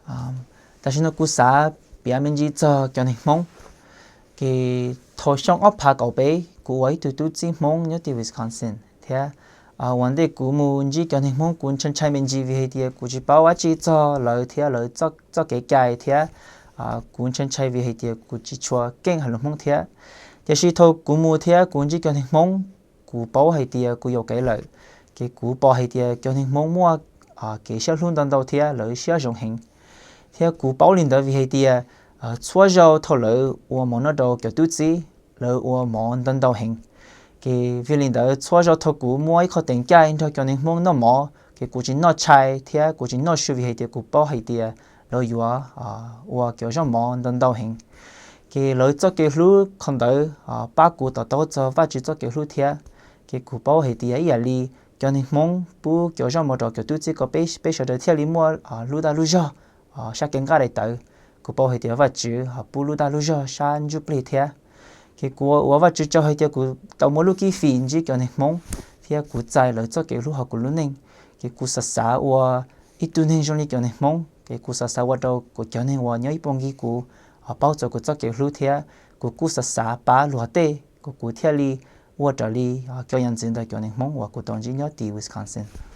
Tam sim no kuv xav piav me ntsis txog cov neeg Hmoob. Ces thaum xyoo ob phav kaum peb kuv ua ib tug tub txib Hmoob nyob tim Wisconsin thiab ua ntej kuv mus ntsib cov neeg Hmoob kuv ntshai ntshai me ntsis vim hais tias kuv tsis paub dab tsi txog lawv thiab lawv txoj kev cai thiab kuv ntshai ntshai vim hais tias kuv tsis tshua keej hais lus Hmoob thiab. Tiam sis thaum kuv mus thiab kuv ntsib cov neeg Hmoob, kuv paub hais tias kuv yuam kev lawm, ces kuv pom hais tias cov neeg Hmoob muaj kev siab hlub ntau ntau thiab lawv siab zoo heev. Thiab kuv paub li ntawd vim hais tias txhua zaus thaum lawv ua mov noj rau cov tub txib, lawv ua mov ntau ntau heev. Ces vim li ntawd txhua zaus thaum kuv muaj ib qho teev caij nrog cov neeg Hmoob noj mov, ces kuv tsis noj tshais thiab kuv tsis noj su vim hais tias kuv paub hais tias lawv yuav ua cov zaj mov ntau ntau heev. Ces lawv txoj kev hlub qhov ntawd pab kuv to taub txog Vajtswv txoj kev hlub thiab. Ces kuv paub hais tias ib yam li cov neeg Hmoob pub cov zaj mov rau cov tub txib kom peb sawv daws thiaj li muaj lub dag lub zog sab kev nqaij daim tawv, kuv paub hais tias Vajtswv ho pub lub dag lub zog sab ntsuj plig thiab. Ces kuv ua Vajtswv tsaug hais tias kuv tau muaj lub cib fim ntsib cov neeg Hmoob thiab kuv txais lawv txoj kev hlub hauv kuv lub neej. Ces kuv xav xav ua ib tug neeg zoo li cov neeg Hmoob, ces kuv xav xav ua rau kuv cov neeg uas nyob ib puag ncig kuv paub txog kuv txoj kev hlub thiab kuv kuj xav xav pab luag tej kom kuv thiaj li ua raws li cov yam ntxwv ntawm cov neeg Hmoob uas kuv tau ntsib nyob tim Wisconsin.